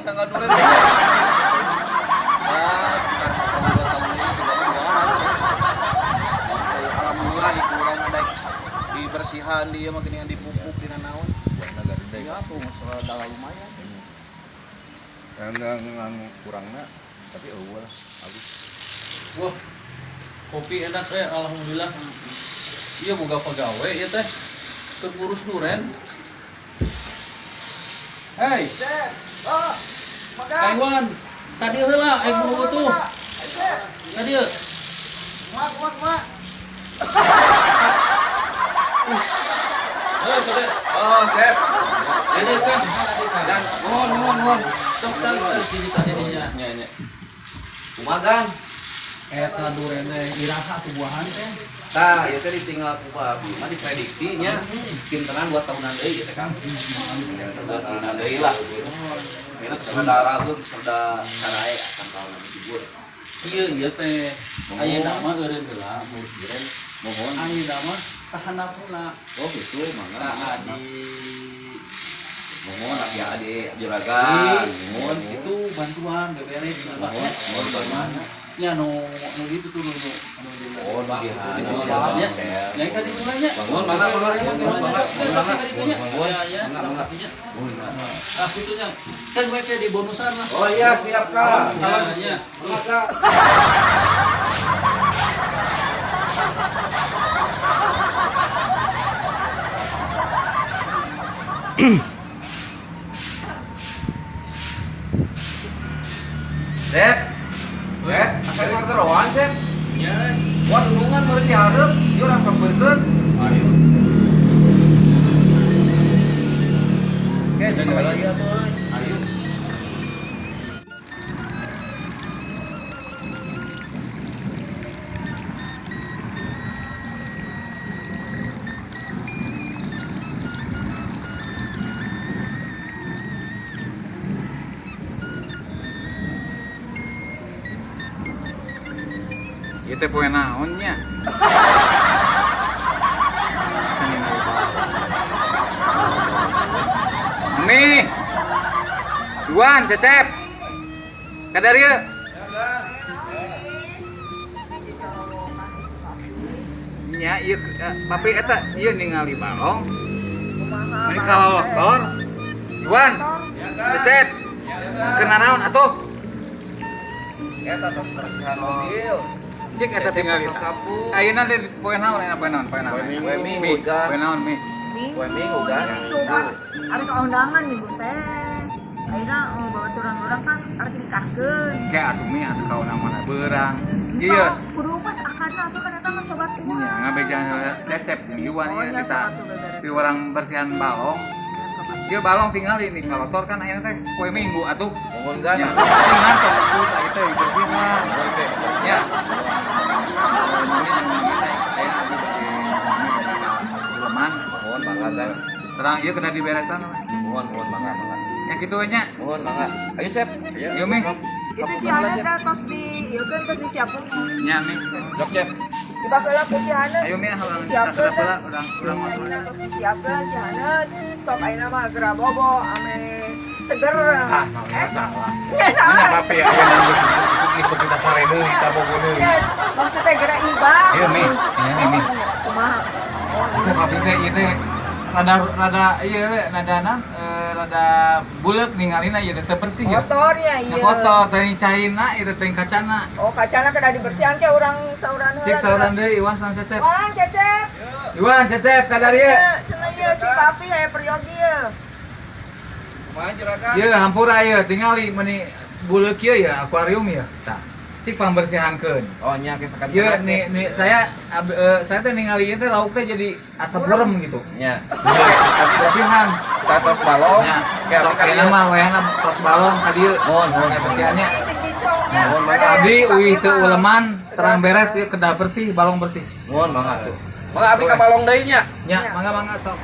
Pisan tangkal duren teh. Ya, sekitar setahun 2 tahun ini tidak jualan. Alhamdulillah ieu urang daek dibersihan dia mah geuningan dipupuk dina naon. Buahna gede. Ya tuh rada lumayan. Yang kurangna tapi eueuh lah halus. Wah, kopi enak eh, alhamdulillah. Iya boga pagawe ya teh. Keur ngurus duren. Hei, Oh, Kang Iwan, tadi heula aing buru tuh. Tadi Mak, mak, mak. Hei, kade. Oh, Cep. Ini Kang, tadi Kang. Dan nuhun, nuhun, nuhun. Sok cari ciri tadi dinya. Nya, nya. Kumaha Gan? Eta duren teh iraha tuh buahan teh. Tah, ieu teh ditinggal ku Pak Abi mah diprediksi nya kintenan 2 tahunan deui ieu teh Kang. 2 tahunan deui lah. Ini serda rageung, serda sarae akan tahunan subur. Iya, iya teh. Ayeuna mah eureun heula ngurus duren. Mohon. Ayeuna mah kahandapna. Oh gitu, mangga. Tah di Mohon abi ade juragan. Mohon. itu bantuan BBR di Mohon, bawahnya. mohon bantuan. Ya nu nu gitu tuh nu nu nu di Oh, nu di ya. Ya tadi mulanya. Mohon, mangga, mangga, mangga, mangga, Itunya. mohon, Ya ya. mangga, mangga. Ah, itunya. Kan mereka di bonusan lah. Oh iya, siap Kang. Ya, ya. Mangga. Sep. Sep, asa ngageroan, Sep? Ya. Wah, nulungan meureun dihareup, ieu urang sampeurkeun. Ayo. Oke, coba lagi atuh euy. Ayo. Ieu teh poe naon nya? Ningali Mami. Iwan, Cecep. Kadar ieu. Nya ieu papi eta ieu ningali balong. Ini kalau dokter. Iwan, Cecep. Kena naon atuh? Eta tos bersihan mobil. Cik eta tinggal Cecep sapu. Ayeuna di poe naon ayeuna poe naon poe naon? Poe Minggu, Mi, Gan. poe naon Mi? Minggu, Poe Minggu, kan? iya, Minggu kan ada keundangan minggu teh. Akhirnya oh, babaturan urang kan arek nikahkeun. Kayak atuh Mi atuh kaunang mana beurang. Iya. Kudu pas akadna atuh kan eta mah sobat urang. Iya, ngabejaan Cecep jeung Iwan Oh, ieu iya, kita. sobat tuh beberes. Ti urang bersihan balong. Ya, sobat. Dia balong tinggal ini kalotor kan ayeuna teh poe Minggu atuh. Mohon Gan. Ya, sing ngantos atuh tah ieu teh bersihan. Oke. Ya. Mami jeung Mami teh aya abdi bade Mami bade ka Uleman. Mohon mangga Gan. Terang ieu kena diberesan. Mohon, mohon mangga, mangga. Ya kitu we nya. Mohon mangga. Ayo, Cep. Yuk Mi. Itu Cihaneut teh tos di ieu kan tos disiapkeun. Nya Mi. Jok, Cep. Dibaheula ku Cihaneut. Ayo Mi ah urang Disiapkeun teh. heula urang urang Ayeuna tos disiapkeun Cihaneut. Sok ayeuna mah geura bobo ame seger. Ah, Eh, salah. Ya salah. Mana papi ayeuna geus isuk-isuk kita sare deui ka bobo deui. Ya, maksudnya geura ibak. Iya, Mi. Iya, Mi. Kumaha? Itu papi teh ieu teh rada rada ieu we rada naon rada buleuk ningalina ieu teh teu bersih ya. Motornya Ya iya. kotor teh caina ieu teh kacana. Oh, kacana kena dibersihan ke urang sauran heula. Cek sauran deui Iwan sama Cecep. Wan, Cecep. Iwan Cecep kadar ieu. Iya, cenah ieu si papi aya peryogi ieu. Kumaha juragan? Ieu hampura ieu tingali meuni buleuk ieu ya akuarium ya. Tah. Cik pambersihankeun. Oh nya ke sekali. Ieu nih nih saya saya teh ningali ieu teh lauk teh jadi asap burem gitu. Nya. Bersihan. Saya tos balong. Nya. Kayak Sok ayeuna mah wayahna tos balong ka dieu. Mohon, mohon. Bersihannya. Sing dicongnya. Mohon, Ada Abdi si papi uih teu mah. uleman terang beres ieu kedah bersih balong bersih. Mohon mangga tuh. Mangga abdi ka balong deui nya. Nya, mangga mangga sok.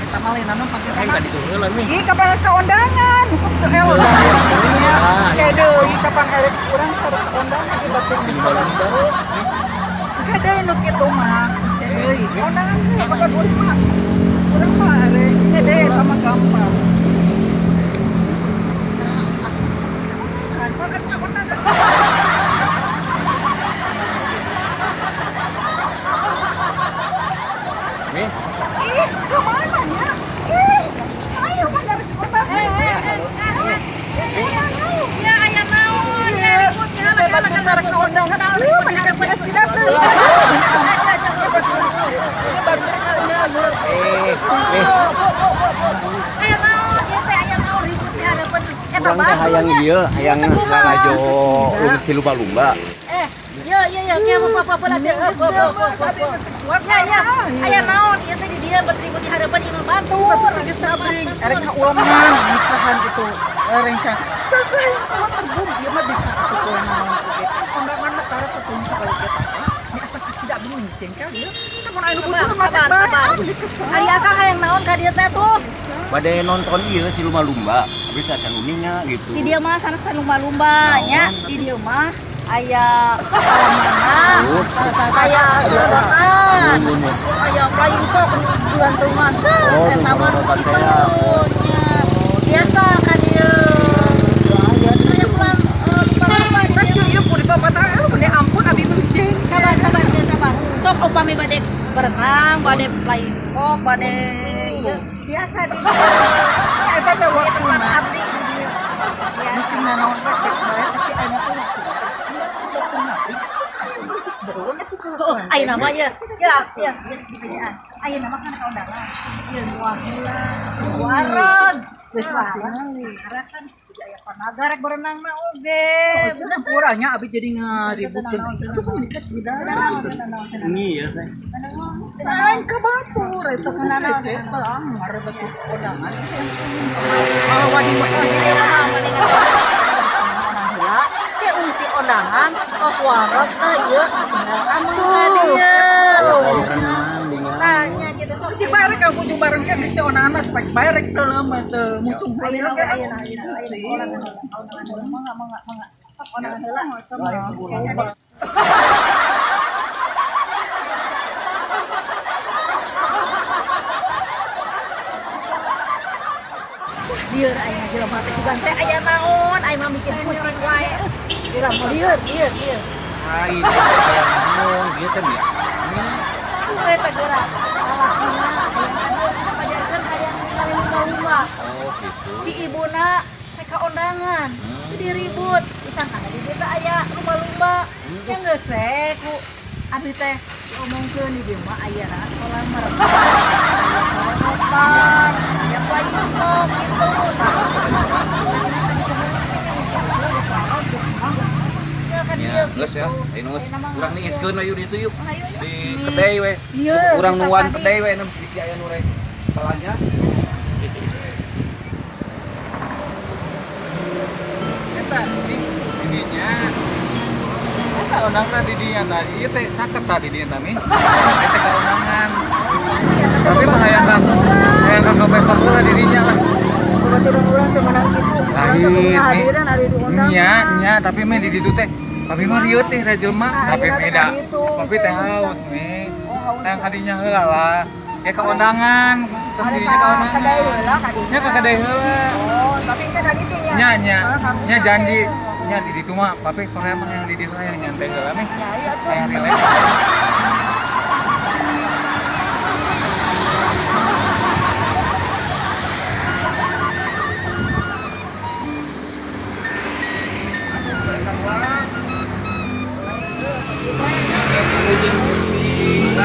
Eta mah lain anu pake Aing ka ditu heula Mi. Ih, kapan ke undangan? Sok teu elok. Kayak deui kapan erek urang ka undangan di batur. Kayak deui nu kitu mah. Deui. Kondangan heula bakal urang mah. Urang mah are hede eta mah gampang. Kan kan kondangan. Mi. Ih, kemana ya? Ih, ayo mah dari kondangan. Ya aya naon? Ya, tarik ke undangan. Lu menikah pada cina tuh. Aya naon ieu teh aya naon ribut di hadapan eta Urang teh hayang ieu, hayang lalajo si lumba-lumba. Ya ya ya, kieu apa-apa lah teh. Ya ya, aya naon ieu teh di dieu bertribut di hadapan imah batur. Batur teh geus nabring, erek ka uleman nikahan itu rencana. Kagak yang kuat terbum, ieu mah bisa atuh poe naon oge. Kondangan mah tara sateuing sakali ge teh. Ni asa kacida bingung jengkel ieu. Mun anu butuh mah teh bae. Ari akang hayang naon ka dieu teh tuh? Bade nonton ieu si lumba-lumba, abis acan uninga gitu. Di dieu mah sanes lumba-lumba nya, di dieu mah aya kolam renang, aya sorotan, aya flying fox gelantungan, set eta mah kitu nya. Biasa ka dieu. Aya pulang lumba-lumba di dieu. Ieu kudu dipapatahan anu ampun abi geus jengkel. Sabar sabar sabar. Sok upami bade berenang, bade flying fox, bade ieu biasa di dieu. Ya eta teh waktuna. Abdi di dieu. Biasa. Mesti nanaon teh bae tapi aya teh waktu. Oh, ayeuna mah ya. Ya, ya, ya. Ayeuna mah kan kaundangan. Ieu buah heula, wareg. Geus wareg. Karena kan jadi aya panaga rek berenangna oge. Bener kurangnya abi jadi ngaributkeun. Itu kan nikah cida. Ini ya teh. Lain ke batur eta kan cece amar batur kondangan. Kalau wadi wadi Mah mendingan heula. Ke ulti ondangan tos wareg teh ieu tinggal ameng ka dieu. Tanya gitu sok. Di bareng aku juga bareng kan geus teh ondangan mah spek bareng teu lama teu mucung heula ge. Ayeuna ayeuna ayeuna ondangan heula mangga mangga mangga. Sok ondangan heula. Lieur aya jelema teh juga teh aya naon aya mah mikir pusing wae. Urang mah lieur lieur lieur. Ai teh aya naon ieu teh biasa. Eta geura lalakina hayang aduh pajarkeun hayang ningali lumba-lumba. Oh gitu. Si ibuna teh ka undangan. Jadi ribut disangkana di dieu teh aya lumba-lumba. Nya geus we ku abdi teh diomongkeun di dieu mah aya kolam renang, aya sorotan, aya flying fox gitu. Ya, geus ya. Ayeuna geus. Urang niiskeun we yuk ditu yuk. Di kedai we. Urang nuan kedai we bisi aya nu rek balanja. Eta di dinya. Eta undangan di dinya tadi. Ieu teh caket tadi dinya tami. Eta ka undangan. Tapi mah hayang ka hayang ka kafe sakura di dinya lah. Babaturan urang teu meunang kitu. Urang teh Lain, kehadiran ari di undangan. Nya, nya, tapi meh di ditu teh. Tapi mah rieu teh ra jelema, tapi beda. Tapi teh haus meh. Hayang kadinya heula lah. Ya ka undangan, terus didinya ka undangan. Nya ka kedai heula. Oh, tapi engke ka ditu nya. Nya nya. Nya janji. Nya di ditu mah papi Korea mah yang di dieu yang nyantai heula meh. Ya iya tuh. Hayang relax.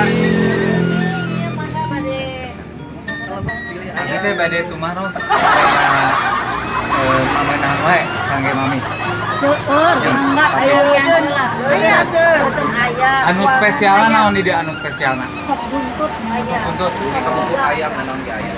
Iya mangga bade. Abi teh bade tumaros pamenang wae kangge mami. Seueur mangga aya heula. Aya boten aya. Anu spesialna naon di dieu anu spesialna? Sop buntut aya. Sop buntut. Kabubur ayam naon ge aya.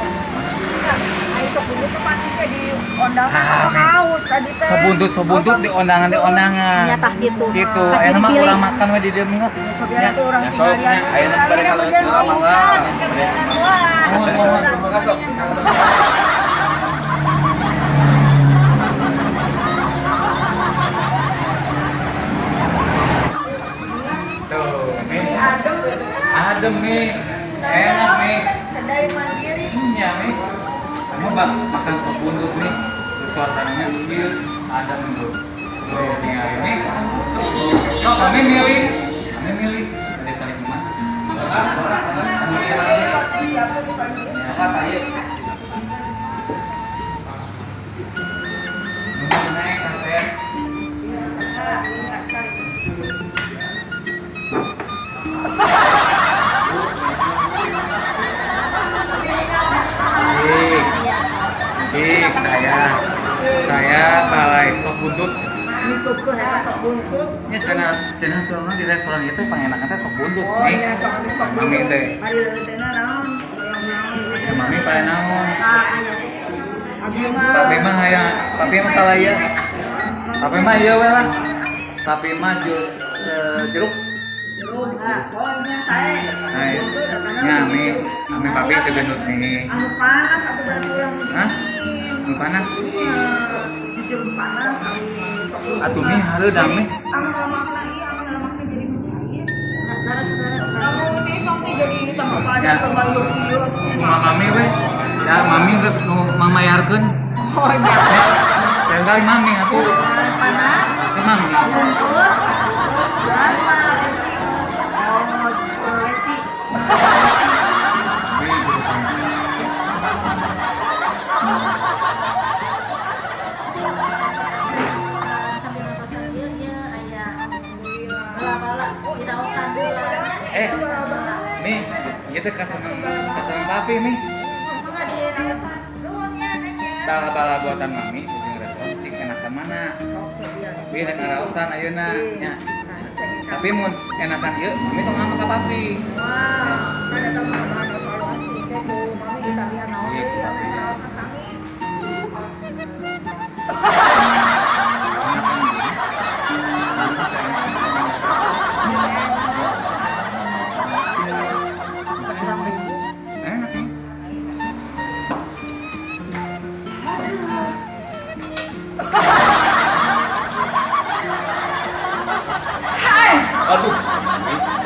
Ayo sok buntut mah pasti di undangan Ah, apa haus tadi teh. Sebuntut sebuntut di undangan di undangan. Nya tah kitu. Gitu. Ayeuna mah urang makan we di dieu mah. Cobian tuh urang Ya sok tinggal nya ayeuna bade ka leuweut heula mangga. Nuhun nuhun. Mangga sok. Tuh, mi. Adem nih. Enak nih. Kedai mandiri. Iya nih. Kamu bak makan sop buntut nih. Suasananya kieu adem tuh. Tuh tinggal ini. Sok kami milih. Kami milih. Ada cari kemana? Pasti siapa dipanggil. Kata ieu. Naik kaset. Cik, saya balai sop buntut. Nikukeun eta sop buntut. Nya cenah soalna di restoran itu pangenakan teh sop buntut. Oh iya sok sop buntut. Mami teh. Ari leuteuna naon? Hoyong naon? Mami pae naon? Abi mah. Papi mah hayang, papi mah kalaya. Papi mah ieu we lah. Papi mah jus jeruk. Jeruk. Oh nya sae. Nah, nya ami papi teh gendut nih. Anu panas atuh berarti urang Hah? Anu panas? Iya, jeruk panas ari sok buntut. Atuh mi hareudang mi. Anu lemakna ieu, anu lemakna jadi mencair. Terus. Lamun teh teh jadi tambah panas tambah ieu atuh. Kumaha mami we? Da mami udah nu mamayarkeun. Oh iya. Saya kali mami atuh. Panas. Ke mami. Sop buntut. Sama leci. Oh, Leci. Mi jeruk panas. Sambil nonton ieu ieu aya bala-bala diraosan heula nya. Mi, ieu teh kaseneng papi mi. Mangga diraosan. Nuhun ya, Neng ya. Bala-bala buatan mami jeung restoran cik enakan mana? Papi rek ngaraosan ayeuna nya. Tapi mun enakan ieu mami tong ngambek ka papi. Wah, kan eta mah bahan evaluasi teh ku mami ditabihan naon Iya, deui ku papi. ame ngaraosna sami. Enakan ieu. Mami teh enak. Enak nih. Enak nih. Hai, Aduh.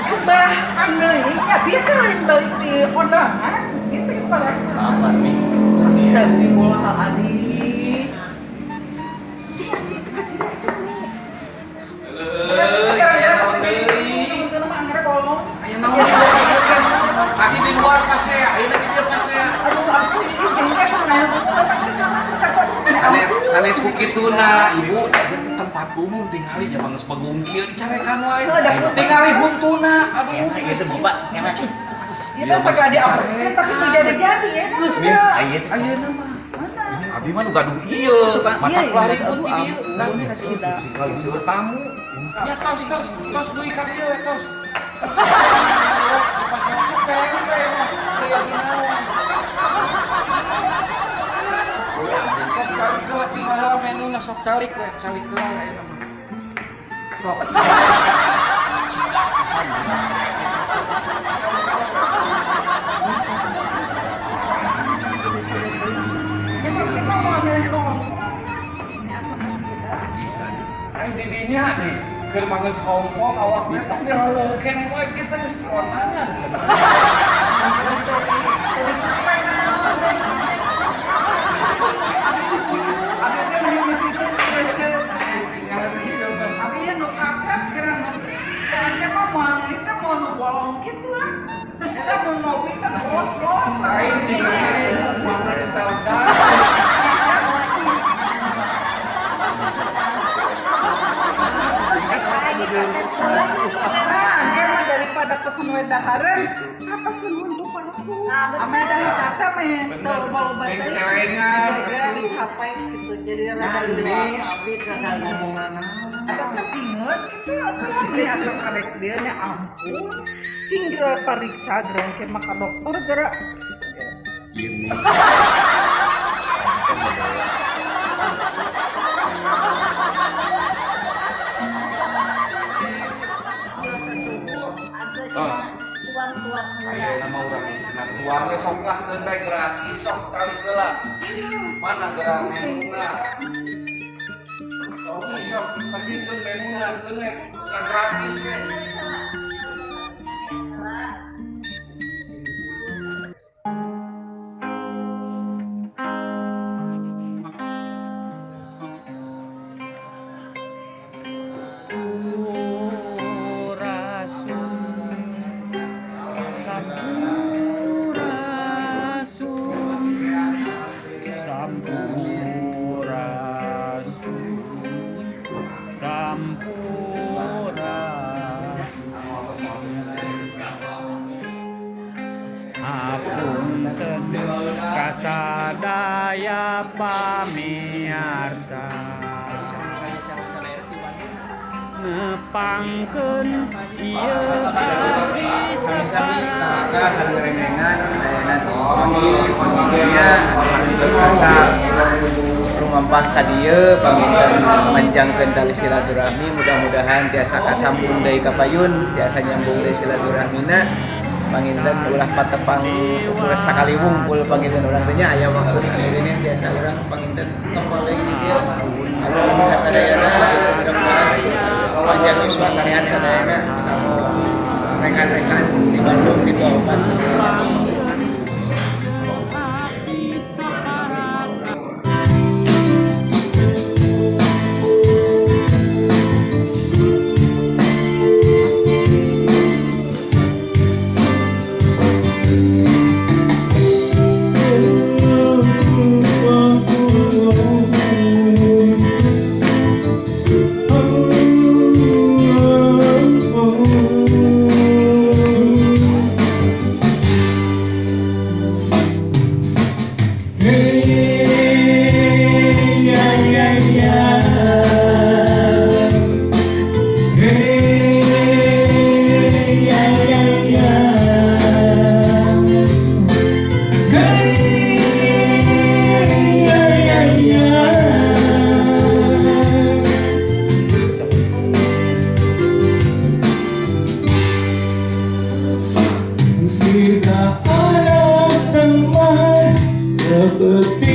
geus barahan deui nya bieu teh lain balik di kondangan. Ieu teh geus paras. Kapan nih? Astagfirullahaladzim. Si Aci itu kecil itu nih. Eh, aya naon deui? Ayo Aya naon deui teh? Tadi di luar pasea, ayeuna di dieu pasea. Aduh, aku ini jengkel menanya butuh apa kecamatan kata. Sanes ku kituna, ibu, da ieu teh tempat umum tingali nya geus pegungkil dicarekan wae. Tingali huntuna. Aduh, Enak ieu teh bapak, enak. Itu segala diapeskeun tapi teu jadi-jadi ya. Geus Aya teh. Ayeuna mah. Mana? Abi mah nu gaduh ieu, mata Iya, kelar iya, ribut aduh, di dieu. ampun, kasih Tingali seueur tamu. Ya tos tos tos dugi ka dieu we tos. Pas masuk teh we mah aya ginaon. Sok calik heula tinggal menuna sok calik we, calik heula ayeuna mah. Sok. Cida pisan Ya kita mau milih ngomong. Ini asal kecil. Ai didinya nih keur mangeus hongkong awakna tapi rawoh keneh wae kita geus konangan. Jadi capek kan. Abi teh mending mesisir geus. Abi ieu nu kasep geura geus ya engke mah moal milih teh moal nu bolong kitu ah. Eta mun ngopi teh bolos-bolos lah. Ai didinya buangna di teledan. Nah, engke mah daripada pesen we dahareun, tah pesen untuk palsu. Ame dahar teh meh teu loba-loba teh. Celengan. Jadi dicapai gitu. Jadi rada Nah, gede. ini abdi kakak ngomongan naon. Atau cacingan gitu atuh beli atuh kadek dia nya ampun. Cing geura pariksa geura engke mah ka dokter geura. Ieu mi. Tos. Tuang-tuang heula. Ayeuna mah urang geus kena tuang we sok lah keun bae gratis sok calik heula. Mana geura menuna? Sok sok pasikeun menuna keun we gratis we. Sampurasun, sampurasun, sampurasun. Hapunten kasadaya pamiarsa, nepangkeun ieu abdi Sami-sami maka sareng rengengan sadayana sohir terus asa rumampah ka dieu panginten manjangkeun tali silaturahmi, mudah-mudahan tiasa kasambung deui ka payun, tiasa nyambung deui silaturahmina. Panginten ulah patepang ukur sakali wungkul, panginten urang teh nya aya waktu sakali tiasa urang panginten kempel deui di dieu. Hatur ka sadayana, mudah-mudahan panjang yuswa sarehat sadayana, rekan-rekan di Bandung di Baopan sadayana. Abdi saparaka. Tidak ada teman seperti